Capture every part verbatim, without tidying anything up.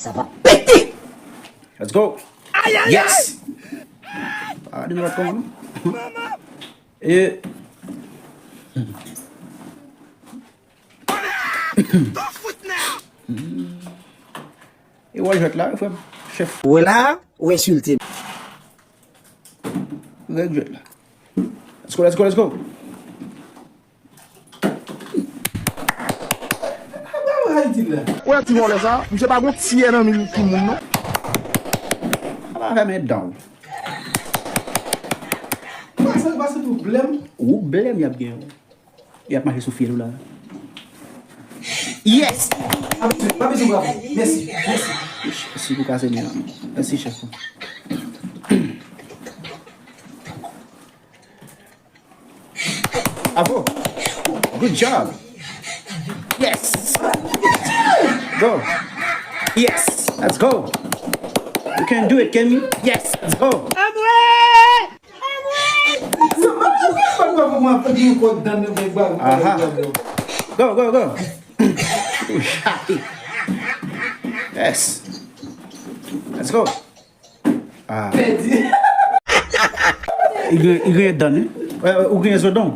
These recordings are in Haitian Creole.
Sa va pete. Let's go. Yes. Pa gade nan lòt kòman non. E E wè jwèt la, frè m. Chèf. Ou wè la, ou ensilte m. Règ jwèt la. Let's go, let's go, let's go. Ou wè ti vòlè sa? Misye pa gon tyè nan mil pou moun non. Ala fè men dan. Pase, pase tou blèm. Ou blèm y ap gen. Y ap mache sou fyèl ou la. Yes! Pa bezwen, pa bezwen bravo. Mèsi, mèsi. Si pou kase men la. Mèsi, chèf. Bravo! Good job! Yes! Go! Yes! Let's go! You can do it, Kemi! Yes! Let's go! Aha. Go, go, go. Yes. Let's go. Ah. Pèdi. Li gen, li gen dan, wi. Ou gen zodon.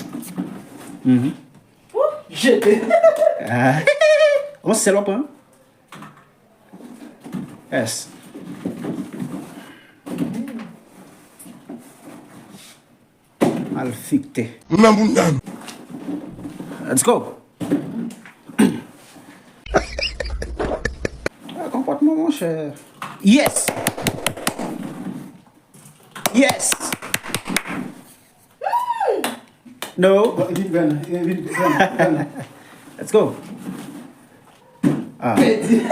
Mhm. Jete. Ah. On sèl w ap pran. Yes. Malfektè. M nan bounda m. Let's go. Ah, konpòtman, monchè. Yes. Yes. No. Bon, vin pran, vin pran, pran. Let's go. Ah. Pèdi.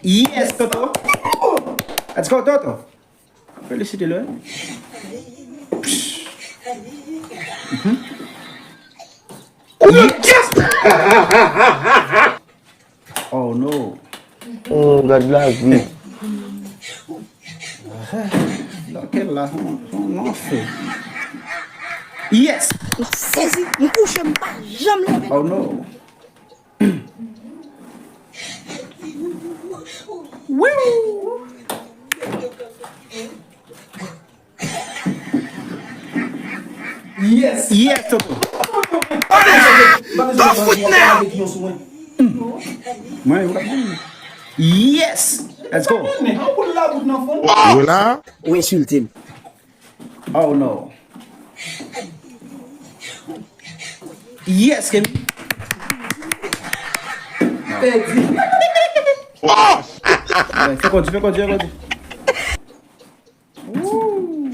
Yes, Toto. Let's go, Toto. Felisite l, wi. Mhm. Yes! Oh no. Oh, gad lavi. Nan kèl la, son, son lanfè. Yes! M sezi, m kouche, m pa janm leve. Oh no. Wouw! Yes! Yes, Toto! Don't foot now! Mwen, ou la. Yes! Let's go! Ou la? Ou ensilte m. Oh no. Yes, Kemi. Pèdi. Fè kòdi, fè kòdi, fè kòdi. Woo.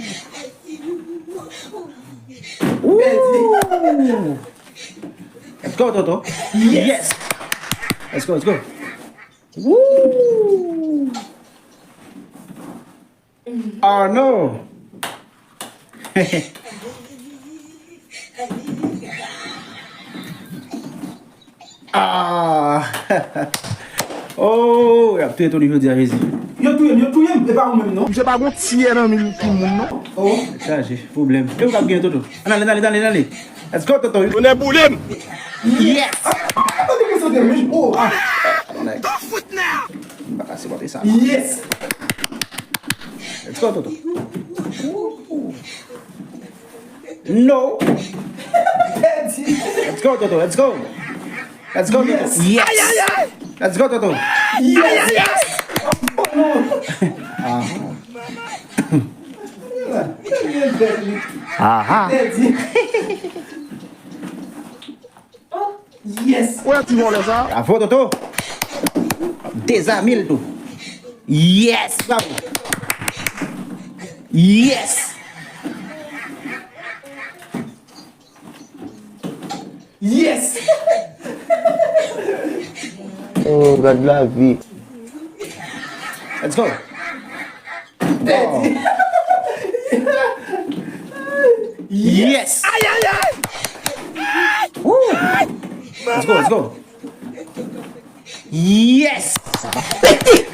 Pèdi. Let's go, Toto. Yes. Let's go, let's go. Woo. Oh no. Ah. Oh, y ap touye Tony jodi a, Jezi. Yo touye m, yo touye m, e pa ou menm non. Misye pa gon tiyè nan mil pou moun non. Oh. Chaje, pwoblèm. Yo k ap gen Toto. Ann ale, ann ale, ann ale, ann ale. Let's go, Toto. Tonnè boule m. Yes. Ah, ah, ah, tande ke sote, men, oh, ah. Tonnè. M pa ka sipòte sa. Yes. Let's go, Toto. No. Let's go, Toto. Let's go. Let's go, Toto. Yes. Let's go, Toto. Yes. Aha. Aha. Yes! Ou wè ti vòlè sa? Bravo, Toto! Dezame l tou. Yes! Bravo! Yes! Yes! Oh, gad lavi. Let's go! Pèdi. Yes! Ay, ay, ay! Woo! Let's go, let's go. Yes! Sa va pete!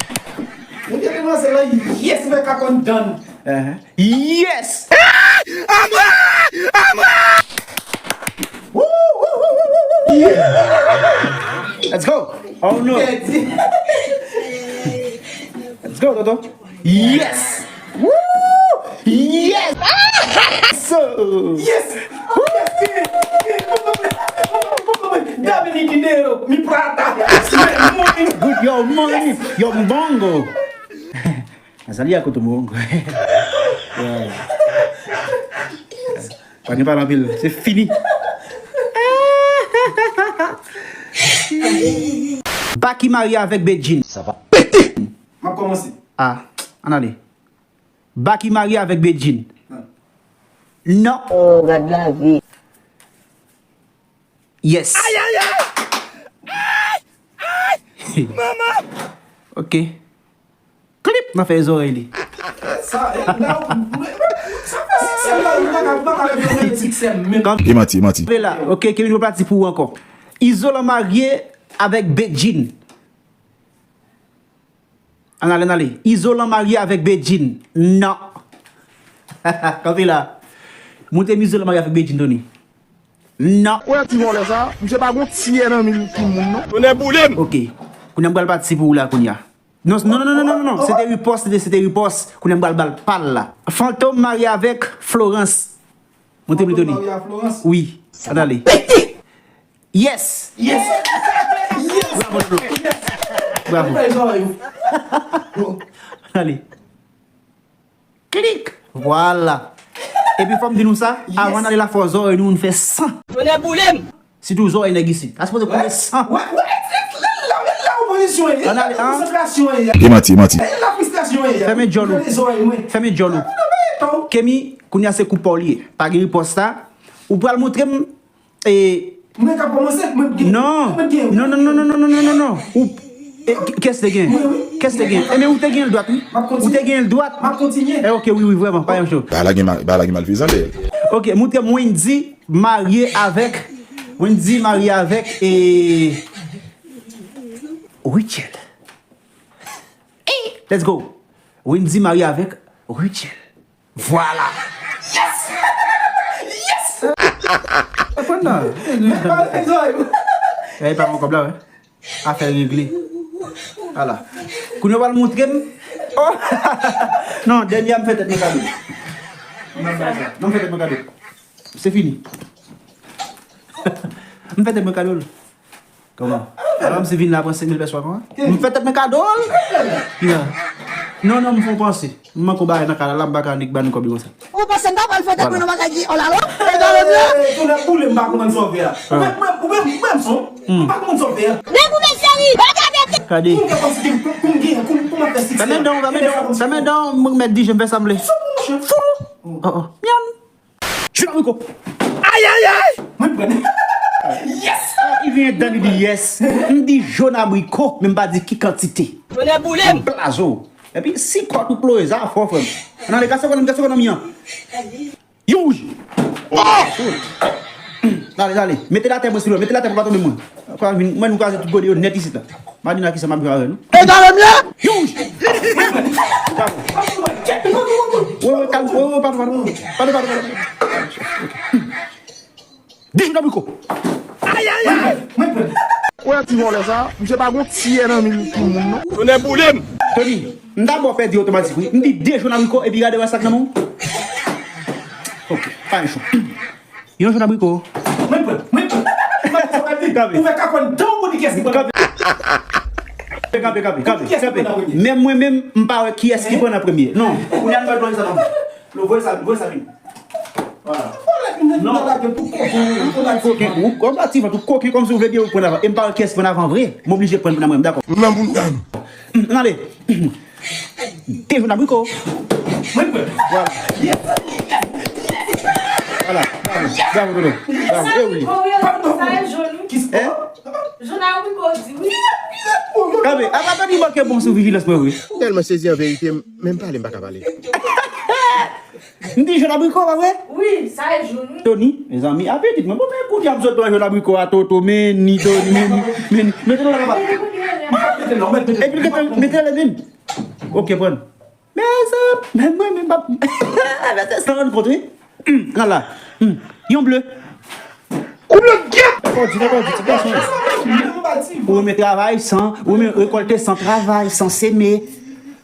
Mwen te kòmanse la, yes, mwen ka konn dan. Uh-huh. Yes! Amwe! Amwe! Woo, woo, woo. Let's go! Oh no! Let's go, Toto! Yes! Woo! Yes! So! Yes! Dame mi dinero, mi plata. Good, yo money, yo mbongo. Azali a koto mbongo. Pa gen pale anpil, se fini. Baky marye avèk Bedjine. Sa va pete. M ap kòmanse. Ah, ann ale. Baky marye avèk Bedjine. Non. Oh, gad lavi. Yes. Ay, ay, ay! Ay! Ay! Manman! Ok. Klip, m a fè zòrèy li. Sa, e, la, ou, sa fè siksè la, ou pa ka, ou pa ka rele siksè menm. E manti, e manti. Vle la, ok, Kevin, mwen pati pou ou ankò. Izolan marye avèk Bedjine. Ann ale, ann ale. Izolan marye avèk Bedjine. Non. Kanpe la. Montre m Izolan marye avèk Bedjine, Tony. Non. Ou wè ti vòlè sa? Misye pa gon tiyè nan men timoun, non. Tonnè boule m! Ok. Kounye a m pral pati pou ou la, kounye a. Non, non, non, non, non, non, non. Se te ripòs, se te, se te ripòs. Kounye a m pral bal pal la. Fantom marye avèk Florence. Montre m li, Tony. Fantom marye a Florence? Wi. Ann ale. Yes! Yes! Yes! Bravo, Toto. Yes! Bravo. Ann fè zòrèy ou. Ann ale. Klik! Vwala. Epi fò m di nou sa, avan n ale la fò zòrèy nou, nou fè san. Tonnè boule m! Sitou zòrèy nèg isit. A sipoze koule san. Wè, wè, wè, la, la, la opozisyon ye. Ann ale, an. Konsantrasyon ye. E manti, e manti. La fristrasyon ye. Fèmen djòl ou. Fèmen djòl ou. Kemi, kounye a se koup pa w li ye. Pa gen ripòs sa. Ou pral montre m, e, mwen k ap kòmanse, mwen gen. Non. Mwen gen. Non, non, non. Ou, e, k-, kès te gen? Wi, wi. Kès te gen? E, men ou te gen l dwat, wi. M ap kontinye. Ou te gen l dwat. M ap kontinye. E, ok, wi, wi, vrèman, pa yon cho. Bagay la gen mal, bagay la gen malfezan dèyè l. Ok, montre m Wendy marye avèk, Wendy marye avèk, e, Rutshelle. Let's go. Wendy marye avèk Rutshelle. Vwala. Yes! Yes! Reponn nan. E pa mwen kòb la, wè. Afè regle. Ala. Kounye a w al montre m. Oh! Non, dènye a m fè tèt mwen kado. Non, m fè tèt mwen kado. Se fini. M fè tèt mwen kado l. Kòman? Ala, m si vin la pran senk mil pès pa mwa. M fè tèt mwen kado l. Yeah. Non, non, m fè yon panse. M manke yon bagay nan kay la, la m pa ka annik ba nou kòb yo konsa. Ou panse m ta pral fè tèt mwen nan bagay ki olalò? E talè byen. Tonnè boule m pa konprann sa w fè a. Ou menm, ou menm, ou menm, ou menm son. M pa konprann sa w fè a. Men pou men seri, pa gade. Gade. Pou m fè kòmsi ke, pou, pou m gen, pou, pou m ap fè siksè. Fèmen dan, fèmen dan, fèmen dan, mwen mèt di je m fè sa m vle. Sou pou mouche. Fou. Oh, oh. Myann. Jus d'abricot. Ay, ay, ay! Mwen pran. Yes! Li vin dan li di yes. M di jus d'abricot, men m pa di ki kantite. Tonnè boule m! Blazo. Epi si kòt ou plore, sa fò, frè m. Nan le kase ekonomi, kase ekonomi an. Yon wouj. Oh! Dale, dale. Mete l atè mwen, silvouplè. Mete l atè pou pa tonbe mwen. Mwen, nou kraze tout gode yo nèt isit la. Madina, kisa m ap jwe avè nou? E talè m ye! Yon wouj! Wi, wi, kalm, wi, wi, padon, padon, padon, padon, padon. De jus d'abricot. Ay, ay, ay! Ou wè ti vòlè sa? Misye pa gon tiyè nan men timoun, non. Tonnè boule m! Tony, m ta ba w pèdi otomatik, wi. M di de jus d'abricot, epi gade wè sa k nan men w. Ok, pa yon cho. Yon jus d'abricot. Mwen pran, mwen pran. Ou fè kakòn dan w pou di kiyès ki pran. Kanpe, kanpe, kanpe, kanpe. Menm mwen menm, m pa wè kiyès ki pran an premye. Non. Kounye a nou wè sa nan men. Nou voye sa, voye sa vin. Vwala. Non. Ou koken, ou kòm sa ti vant, ou koken kòmsi w vle byen ou pran avan. E m pa wè kiyès ki pran avan vre. M oblije pran pou nan mwen, m dakò. M nan bounda m. Ann ale. De jus d'abricot. Mwen pran. Vwala. Vwala. Bravo. Bravo, Toto. Bravo. E wi. Sa e jòn wi. Hein? Jòn abrikò di wi. Kanpe, apa Tony manke bon sou vijilans mwen vre. M tèlman sezi an verite, menm pale m pa ka pale. M di jòn abrikò, pa vre? Wi, sa e jòn wi. Tony, mezanmi, apetit mwen. Bon, men kounye a m sot pran jòn abrikò a Toto, men ni Tony, men ni, men ni. Mete nan la, papa. Epi l gentan mete l menm. Ok, pran. Mezanmi, men mwen, men pap. Mezanmi, san rann kont, wi. Hmm, la, la. Hmm. Yon ble. Ou ble gyèt! Fò di, fò di, ti gason. Ou renmen travay san, ou renmen rekòlte san travay, san seme.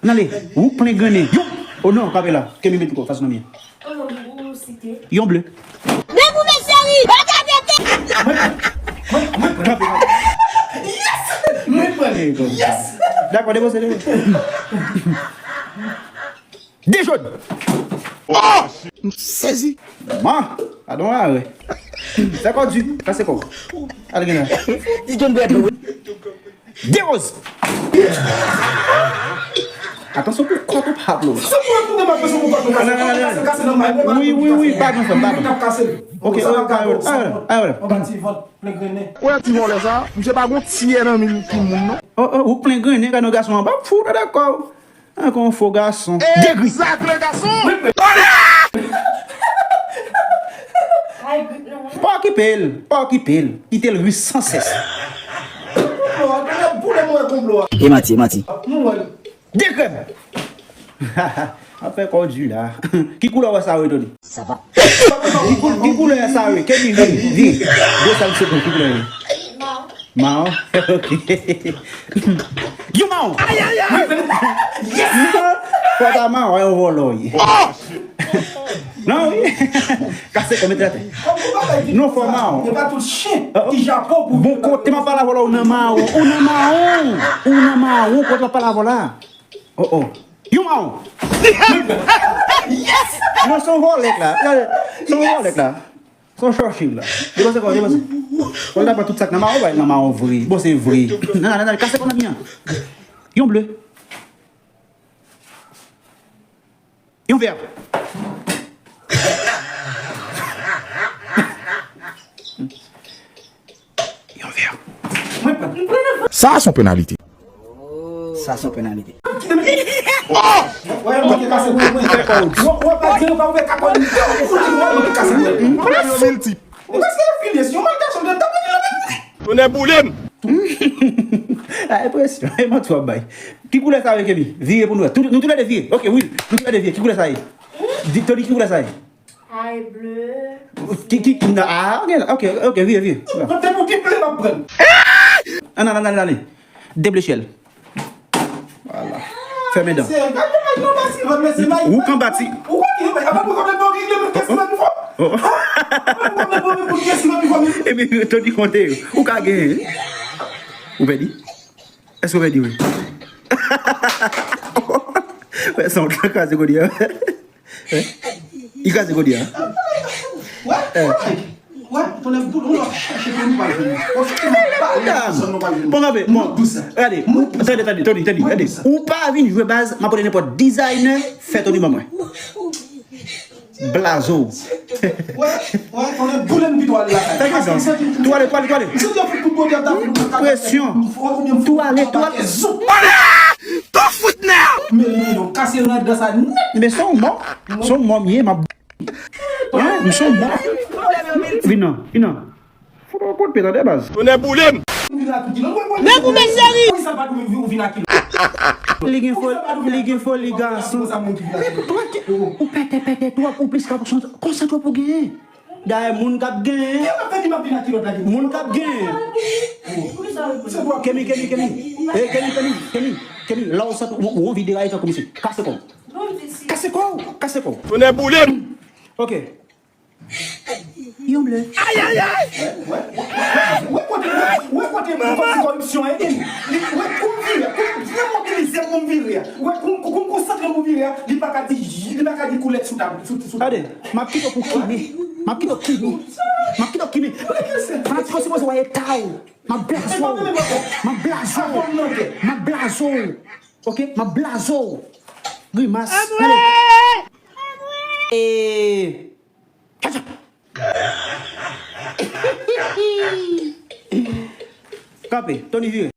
Ann ale, ou plen grennen. Yo! O non, kanpe la. Kenbe met kou fason nan mwen. Yon ble. Mwen, mwen, mwen, mwen, mwen pran. Yes! Mwen pran. Yes! Dakò, depoze, depoze. De jòn. M sezi. Man, padon a, wi. Fè kò di, kase kò. Ale gen la. Di John Bradley, wi. De woz. Atansyon pou kò tou pa plo. Se pou tout de mwen, se pou kò tou kase. Kase, kase nan may mwen. Wi, wi, wi, padon, frè m, padon. Mwen tap kase. Ok, ok, ok, ok. An ba ti vant, plen grennen. Wè ti vòlè sa, misye pa gon tyè nan men tout moun, non. Oh, oh, ou plen grennen, gade yon gason anba, fou, nan dakò. Ankò yon fo gason. Degri. Egzak, le gason. Pa okipe l, pa okipe l. Kite l ri san sès. E manti, e manti. Dekrèm. Ap fè kò di la. Ki koulè wè sa yo, Tony? Sa va. Ki kou-, ki koulè sa yo? Kemi, vire, vire. De sa l se ki koulè yo? Mawon? Ok. Yon mawon! Ay, ay, ay! Fò ta mawon, yon vòlò ye. Non, wi. Kase kò, mete atè. Non, fò mawon. Bon, kote m ap pale avè w la, ou nan mawon. Ou nan mawon. Ou nan mawon, kote m ap pale avè w la. Oh, oh. Yon mawon. Non, se yon vòlè la. Se yon vòlè la. Se yon chòchil la. Depanse kò, depanse. Fò l ta pran tout sa k nan mawon, bay nan mawon vre. Bon, se vre. Nan, nan, nan, kase kò nan mi an. Yon ble. Yon vè. Yon vè. Sa se yon penalite. Sa se yon penalite. Tonnè boule m! A, enpresyon, e manti w ap bay. Ki koulè sa yo, Kemi? Vire pou nou wè. Tou-, nou toulède vire. Ok, wi. Nou toulède vire. Ki koulè sa ye? Di, Tony, ki koulè sa ye? Ay, ble. Ki, ki, ki, a, ok, ok, ok, vire, vire. Mwen te pou ki ble m ap pran. Ann ale, ann ale, ann ale. De ble syèl. Vwala. Fèmen dan. Ou k anba ti. Oh. Epi, Tony konte yo. Ou ka genyen. Ou pèdi? Èske w pèdi, wi? Wè, sa w t kraze kounye a. Hein? Li kraze kounye a. Wè, wè, wè, tonnè boule, ou ap chache pou nou pa jwenn. Bon, se nou pa jwenn, pèsonn nou pa jwenn. Bon, kanpe, bon. Gade, ou, tande, tande, tande, tande, gade. Ou pa vin jwe baz, m ap pote nenpòt designer, fè Tony ban mwen. Blazo. Wè, wè, tonnè boule m pito al lakay. Fè kisa? Tou ale, tou ale, tou ale. Presyon. Tou ale, tou ale. Tou fout nan. Men se yon mò. Se yon mò m ye, m ap. Hein, m se yon mò. Vin nan, vin nan. Fout yon kout pye, tande, baz. Tonnè boule m. Men pou mesye ri. Li gen foli, li gen foli gason. Ou pètè, pètè twòp, ou plis ka konsantre pou genyen. Dayè, moun k ap genyen. Moun k ap genyen. Kemi, Kemi, Kemi. Eh, Kemi, Kemi, Kemi, Kemi. Lè w santi w anvi deraye tankou misye, kase kò w. Kase kò w, kase kò w. Tonnè boule m. Ok. Yon ble. Ay, ay, ay! Wè, wè, wè, wè kote, wè kote, wè kote kòripsyon an ede m. Li, wè, kou m vire, kou m byen mobilize pou m vire a. Wè, kou m, kou m konsantre pou vire a, li pa ka di, li pa ka di koulè sou tab, sou, sou. Tande, m ap kite w pou Kimi. M ap kite w Kimi. M ap kite w Kimi. Fanatik yo sipoze wè eta w. M ap blaze w. M ap blaze w. M ap blaze w. Ok? M ap blaze w. Grimas. Tande. Eh. Tcha, tcha. Kanpe, Tony vire.